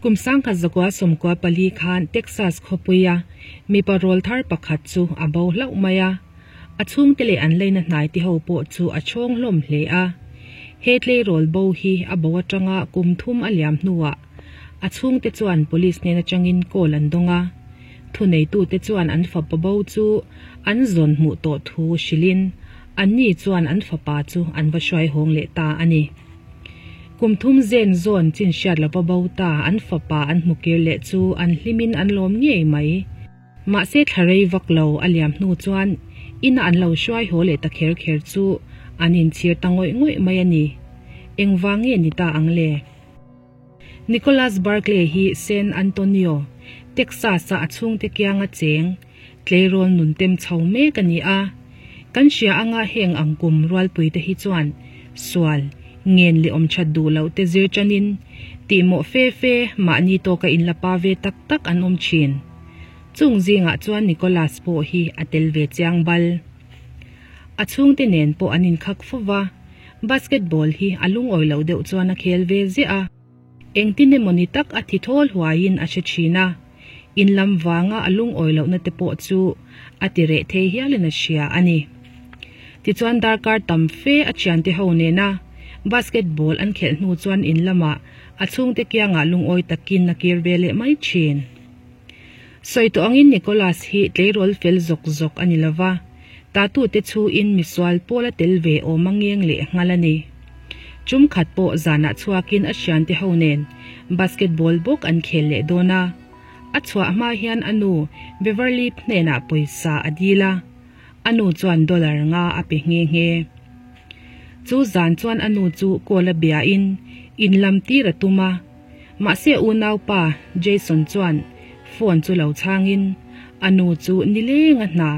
Kum 1994 khan Texas khawpuia mipa rawlthar pakhat chu a bo hlauh mai a, a chhungte leh an leina hnai te ho pawh chu a chhawng hlawm hle a. He tleirawl bo hi a bo atanga kum thum a liam hnuah a chhungte chuan police hnen atangin call an dawng a, thuneitute chuan an fapa bo chu an zawn hmuh tawh thu hrilhin anni chuan an fapa chu an va hruai hawng leh ta a ni. Kum thum zen zawn chin hriat lova bo ta an fapa an hmu kir leh chu an hlimin an lawm ngei mai. Mahse thla rei vak lo a liam hnu chuan ina an lo hruai haw leh ta kher kher chu an inchhir ta ngawih ngawih mai a ni. Engvang nge ni ta ang le? Nicholas Barclay hi San Antonio, Texas-a a chhungte kianga cheng, tleirawl nun tem chho mek a ni a. Kan hria anga heng ang kum rualpuite hi chuan sual, ngen leh awm that duh loh te zir tanin tihmawh fe fe mahni tawka inla pa ve tak tak an awm thin. Chung zingah chuan Nicholas pawh hi a tel ve chiang bal. A chhungte nen pawh an inkhak fo va, basketball hi a lungawi loh deuh chuan a khel ve ziah a. Engtin emaw ni tak a thi thawl huaiin a hre thin a, in lam vanga a lungawi lohna te pawh chu a ti reh thei hialin a hria a ni. Tichuan darkar tam fe a thiante ho nena basketball an khelh hnu chuan in lamah a chhungte kiangah lungawi takin a kir ve leh mai thin. Sawi tawh angin Nicholas hi tleirawl fel zawk zawk a ni lova, tatute chhuin misual pawl a tel ve awm a ngeng leh nghal a ni. Tum khat pawh zanah chhuakin a thiante ho nen basketball bawk an khel leh dawn a. A chhuah hma hian a nu Beverly hnenah pawisa a dil a, a nu chuan dollar nga a pe nghe nghe. Chu zan chuan a nu chu call a biain in lam tir a tum a, mahse unaupa Jason chuan phone chu lo chhangin a nu chu nileng a hna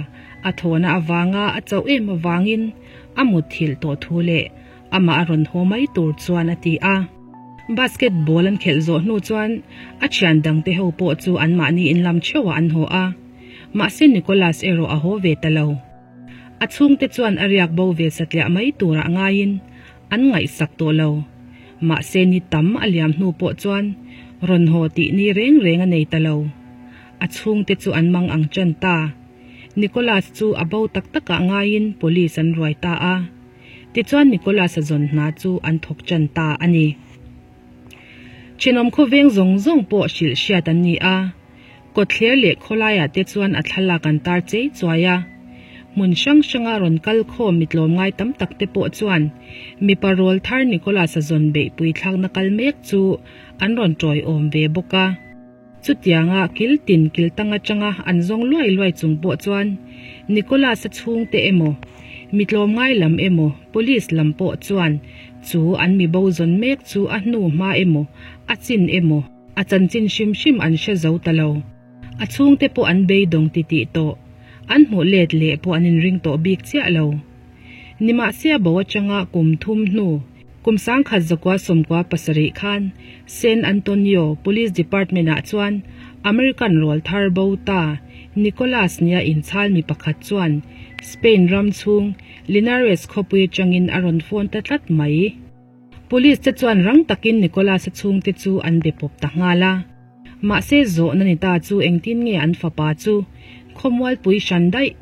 a thawhna avanga a chauh em avangin a mutthilh tawh thu leh amah a rawn haw mai tur chuan a ti a. Basketball an khelh zawh hnu chuan a thian dangte ho pawh chu anmahni inlam theuhah an haw a, mahse Nicholas erawh a haw ve ta lo. A chhungte chuan a riak bo ve satliah mai turah ngaiin an ngaihsak tawh lo. Mahse ni tam a liam hnu pawh chuan rawn haw tih ni reng reng a nei ta lo. A chhungte chu an mang ang ṭan ta. Nicholas chu a bo tak takah ngaiin police an ruai ta a. Tichuan Nicholas-a zawn hna chu an thawk ṭan ta a ni. Thenawm khawveng zawng zawng pawh hrilh hriat an ni a. Kawtthler leh khawlaiah te chuan a thlalak an tar chei chuai a. Hmun hrang hranga rawn kal khawm mi tlawmngai tam tak te pawh chuan mipa rawl thar Nicholas-a zawn beihpui thlakna kal mek chu an rawn tawiawm ve bawk a. Chutianga kil tin kil tang atanga an zawng luai luai chung pawh chuan Nicholas-a chhungte emaw, mi tlawmngai lam emaw, police lam pawh chuan chu an mi bo zawn mek chu a hnu hma emaw, a chin emaw, a chanchin hrim hrim an hre zo ta lo. A chhungte pawh an beidawng titih tawh. An hmuh let leh pawh an inring tawh bik chiah lo. Nimahsia bo atanga kum thum hnu, kum 1997 khan San Antonio Police Department-ah chuan American rawl thar bo ta Nicholas nia inchhal mi pakhat chuan Spain ram chhung Linares khawpui atangin a rawn phone ta tlat mai. Police te chuan rang takin Nicholas-a chhungte chu an be pawp ta nghal a. Mahse zawhna ni ta chu engtin nge an fapa chu khawmualpui hran daih,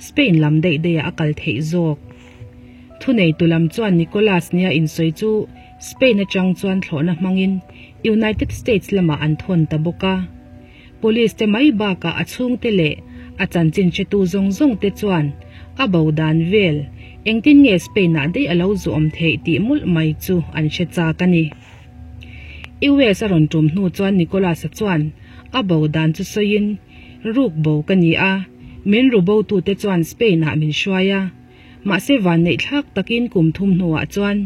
Spain lam daih daihah a kal theih zawk? Thuneitu lam chuan Nicholas nia insawi chu Spain atang chuan thlawhna hmangin United States lamah an thawn ta bawk a. Police te mai bakah a chhungte leh a chanchin hretu zawng zawng te chuan a bo dan vel engtin nge Spain ah daih a lo zuawm theih tih mawlh mai chu an hre chak a ni. US a rawn tum hnu chuan Nicholas-a chuan a bo dan chu sawiin, Ruk bo ka ni a, min ru bo tute chuan Spain ah min hruai a. Mahse vanneih thlak takin kum thum hnuah chuan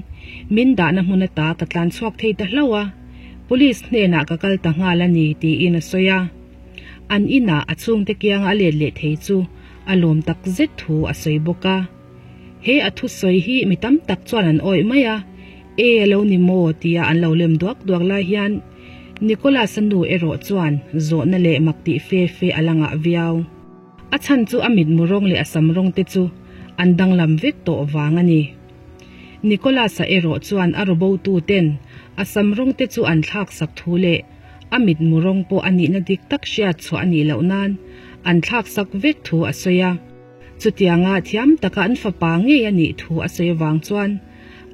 min dahna hmun ata ka tlan chhuak thei ta hlauh a, police hnenah ka kal ta nghal a ni tiin a sawi a. An inah a chhungte kianga a let leh thei chu a lawm tak zet thu a sawi bawk a. He a thusawi hi mi tam tak chuan an awih mai a, E a lo ni maw tia an lo lem duak duak lai hian Nicholas-a nu erawh chuan zawhna leh mak tih fe fe a la ngah viau. A chhan chu a mitmu rawng leh a sam rawng te chu an danglam vek tawh vang a ni. Nicholas-a erawh chuan a robo tu ten a sam rawng te chu an thlak sak thu leh A mitmu rawng pawh a nihna dik tak hriat chhuah a nih loh nan an thlak sak vek thu a sawi a. Chutianga thiam taka an fapa ngei a nih thu a sawi avang chuan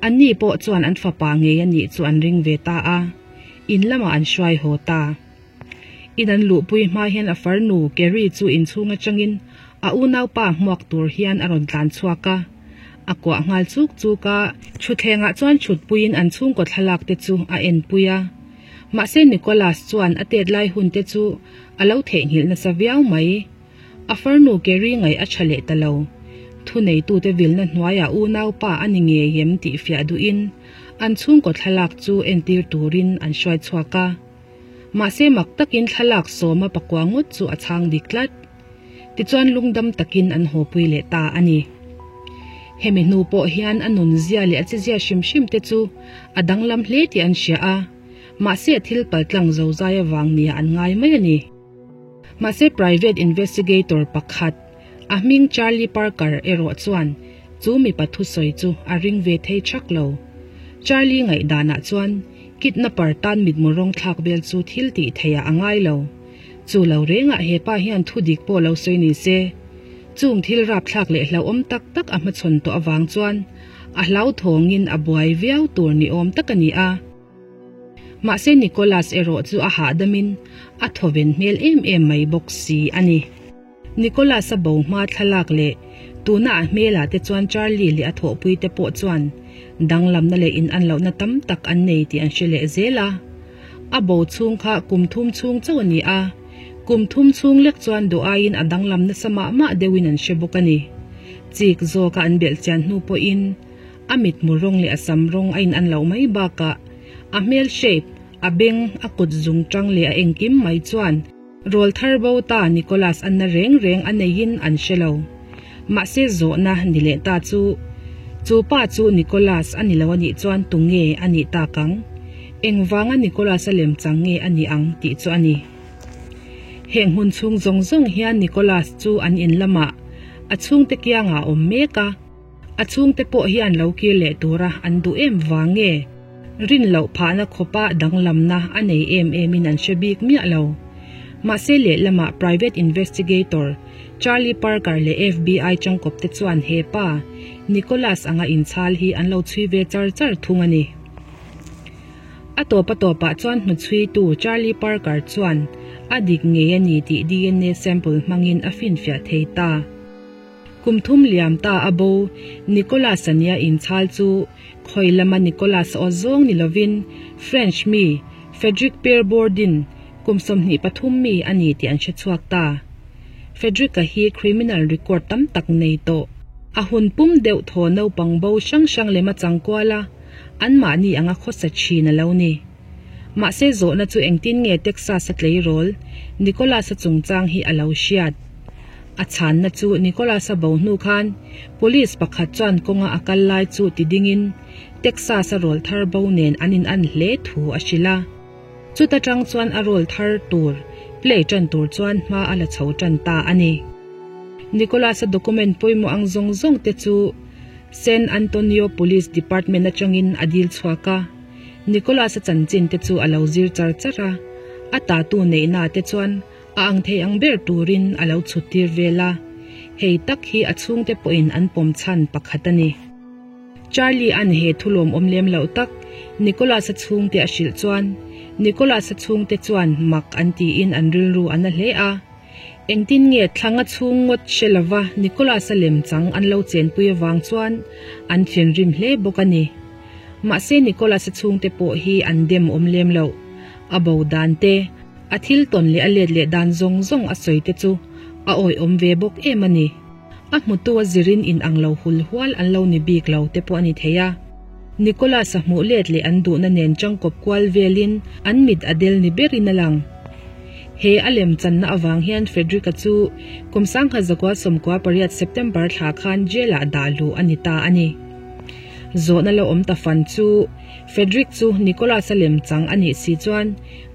anni pawh chuan an fapa ngei a nih chu an ring ve ta a, in lamah an hruai haw ta. In an luhpui hma hian a farnu Kerry chu inchhung atangin a unaupa hmuak tur hian a rawn tlan chhuak a, a kuah nghal chuk chuk a. Thutthlengah chuan thutpuiin an chhungkaw thlalak te chu a enpui a. Mahse Nicholas chuan a tet lai hun te chu a lo theihnghilh nasa viau mai. A farnu Kerry ngaih a tha leh ta lo. Thuneitute vilna hnuaiah unaupa a ni ngei em tih fiah duhin an chhungkaw thlalak chu entir turin an hruai chhuak a. Mahse mak takin thlalak sawma pakua ngawt chu a chhang dik tlat. Tichuan lungdam takin an hawpui leh ta a ni. Hemi hnu pawh hian a nunzia leh a chezia hrim hrim te chu a danglam hle tih an hria a, mahse a thil paltlang zozai avang nia an ngai mai a ni. Mahse private investigator pakhat, a hming Charlie Parker erawh chuan chu mipa thusawi chu a ring ve thei thak lo. Charlie ngaihdanah chuan kidnapper tan mitmu rawng thlak vel chu thil tih theihah a ngai lo. Chu lo rengah he pa hian thu dik pawh lo sawi ni se. Chung thil rapthlak leh hlauhawm tak tak a hmachhawn tawh avang chuan a hlauthawngin a buai viau tur ni awm tak a ni a. Mahse Nicholas erawh chu a hahdamin a thawven hmel em em mai bawk si a ni. Nicholas-a bo hma thlalak leh tuna a hmelah te chuan Charlie leh a thawhpui te pawh chuan danglamna leh inanlohna tam tak an nei tih an hre leh zel a. A bo chhung kha kum thum chhung chauh a ni a, kum thum chhung lek chuan duh aiin a danglam nasa mah mah deuhin an hre bawk a ni. Chik zawka an belh chian hnu pawhin A mithmu rawng leh a sam rawng a in an loh mai bakah a hmel shape, a beng, a kut zung tang leh a engkim mai chuan rawl thar bo ta Nicholas a na reng reng a neiin an hre lo. Mahse zawhna ni leh ta chu, chu pa chu Nicholas a ni lo a nih chuan tunge a nih tak ang? Engvanga Nicholas a lem chang nge a nih ang tih chu a ni. Heng hun chhung zawng zawng hian Nicholas chu an in lamah a chhungte kiangah a awm mek a. A chhungte pawh hian lo kir leh tura an duh em vang nge? Rin loh phahna khawpa danglamna a nei em emin an hre bik miah lo. Mahse lehlamah private investigator Charlie Parker leh FBI changkawpte chuan he pa Nicholas anga inchhal hi an lo chhui ve char char thung a ni. A tawp a tawpah chuan hnuchhuitu Charlie Parker chuan a dik ngei a ni tih DNA sample hmangin a finfiah thei ta. Kum thum liam ta a bo, Nicholas-a nia inchhal chu khawi lama Nicholas-a aw zawng ni lovin French mi Frederic Pierre Bourdin kum 23 mi a ni tih an hre chhuak ta. Frederic-a hi criminal record tam tak nei tawh. A hun pum deuh thaw naupang bo hrang hrang lema chang kual a, anmahni anga khawsa thin a lo ni. Mahse zawhna chu engtin nge Texas-a tleirawl Nicholas-a chungchang hi a lo hriat? A chhanna chu Nicholas-a bo hnu khan police pakhat chuan kawnga a kal lai chu ti dingin Texas-a rawl thar bo nen an in-an hle thu a hrilh a. Chuta tang chuan a rawl thar tur play tan tur chuan hma a la chho tan ta a ni. Nicholas-a document pawimawh ang zawng zawng te chu San Antonio Police Department atangin a dil chhuak a. Nicholas-a chanchin te chu a lo zir char char a, a tatu neihna te chuan A ang thei ang ber turin a lo chhut tir vel a, hei tak hi a chhungte pawhin an pawm chhan pakhat a ni. Charlie-a'n he thulawm awm lem loh tak Nicholas-a chhungte a hrilh chuan Nicholas-a chhungte chuan mak an tiin an rilru a na hle a. Engtin nge thlanga chhung ngawt hre lova Nicholas-a lemchang an lo chenpui avang chuan an thinrim hle bawk a ni. Mahse Nicholas-a chhungte pawh hi an dem awm lem loh. A bo dan te, A thil tawn leh a let leh dan zawng zawng a sawi te chu a awihawm ve bawk em a ni. A hmutu a zirin in ang lo hul hual an lo ni bik lo te pawh a ni thei a. Nicholas-a hmuh let leh an duhna nen changkawp kual velin an mit a del ni berin a lang. He a lem channa avang hian Frederick-a chu kum 1998 September thla khan jail-ah dah luh a ni ta a ni. Zawhna lo awm ta fan chu Frederick chu Nicholas-a lem chang a nih si chuan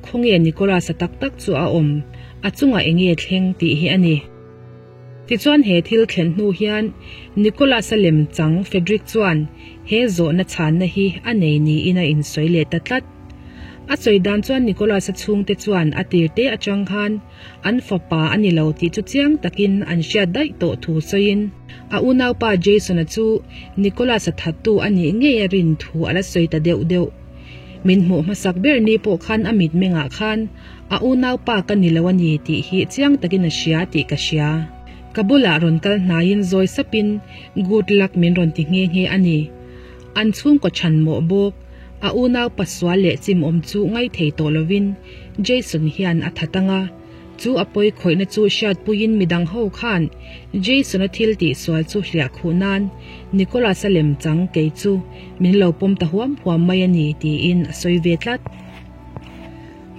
Khawnge Nicholas-a tak tak chu a awm, a chungah eng nge thleng tih hi a ni. Tichuan he thil thlen hnu hian Nicholas-a lem chang Frederick chuan he zawhna chhanna hi a nei niin a insawi leh ta tlat. A sawi dan chuan Nicholas-a chhungte chuan a tir te atang khan an fapa a ni lo tih chu chiang takin an hriat daih tawh thu sawiin a unaupa Jason-a chu Nicholas-a thattu a nih ngei a rin thu a la sawi ta deuh deuh. Min hmuh hmasak ber ni pawh khan a mitmengah khan a unaupa ka ni lo a ni tih hi chiang takin a hria tih ka hria. Ka bulah rawn kal hnaiin zawi sapin good luck min rawn ti nghe nghe a ni. An chhungkaw chhan mawh bawk. A unau pasual leh chimawm chu ngaithei tawh lovin Jason hian a that ang a, chu a pawi khawihna chu hriatpuiin midang ho khan Jason-a thil tihsual chu hliah khuh nan Nicholas-a lemchang kei chu min lo pawm ta huam huam mai a ni tiin a sawi ve tlat.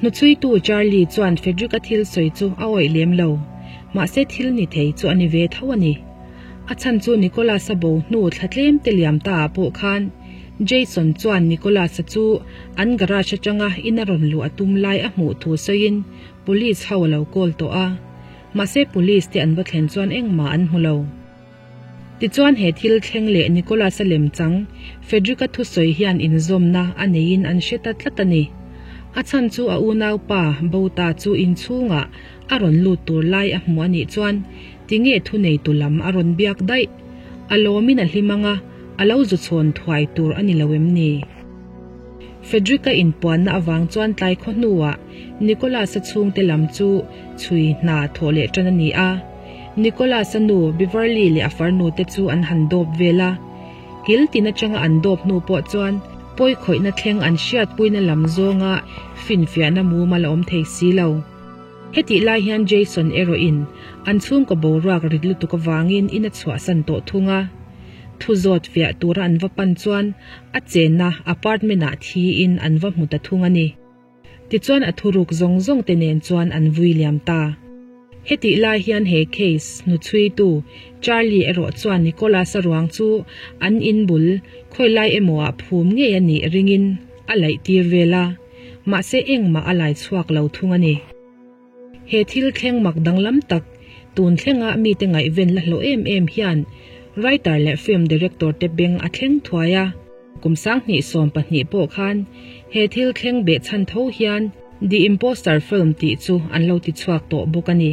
Hnuchhuitu Charlie chuan Frederick-a thil sawi chu a awih lem lo, mahse thil ni thei chu a ni ve tho a ni. A chhan chu Nicholas-a bo hnu thla tlem te liam ta ah pawh khan Jason chuan Nicholas-a chu an garage atanga in a rawn luh a tum lai a hmuh thu sawiin police ho a lo call tawh a, mahse police te an va thlen chuan engmah an hmu lo. Tichuan he thil thleng leh Nicholas-a lemchang Frederick-a thusawi hian inzawmna a neiin an hre ta tlat a ni. A chhan chu a unaupa Bota chu inchhungah a rawn lut tur lai a hmu a nih chuan tinge thuneitu lam a rawn biak daih? A lawmin a hlim ang a, a lo zu chhawn thuai tur a ni lo em ni? Frederick-a inpuanna avang chuan tlai khaw hnuah Nicholas-a chhungte lam chu chhui hna thawh leh tan a ni a. Nicholas-a nu Beverly leh a farnu te chu an han dawp vel a. Kil tin atanga an dawp hnu pawh chuan pawi khawihna thleng an hriatpuina lam zawnga finfiahna mumal a awm thei si lo. Hetih lai hian Jason erawhin an chhungkaw boruak rit lutuk avangin in a chhuahsan tawh thung a. Thu zawt fiah tura an va pan chuan a chenna apartment-ah thiin an va hmu ta thung a ni. Tichuan a thuruk zawng zawng te nen chuan an vui liam ta. Hetih lai hian he case hnuchhuitu Charlie erawh chuan Nicholas-a ruang chu an in bul khawi lai emaw ah phum ngei a nih ringin a laih tir vel a, mahse engmah a lai chhuak lo thung a ni. He thil thleng mak danglam tak tun thlenga mite ngaihven la hlawh em em hian writer leh film director te beng a thleng thuai a. Kum 2012 pawh khan he thil thleng behchhan tho hian The Imposter film tih chu an lo ti chhuak tawh bawk a ni.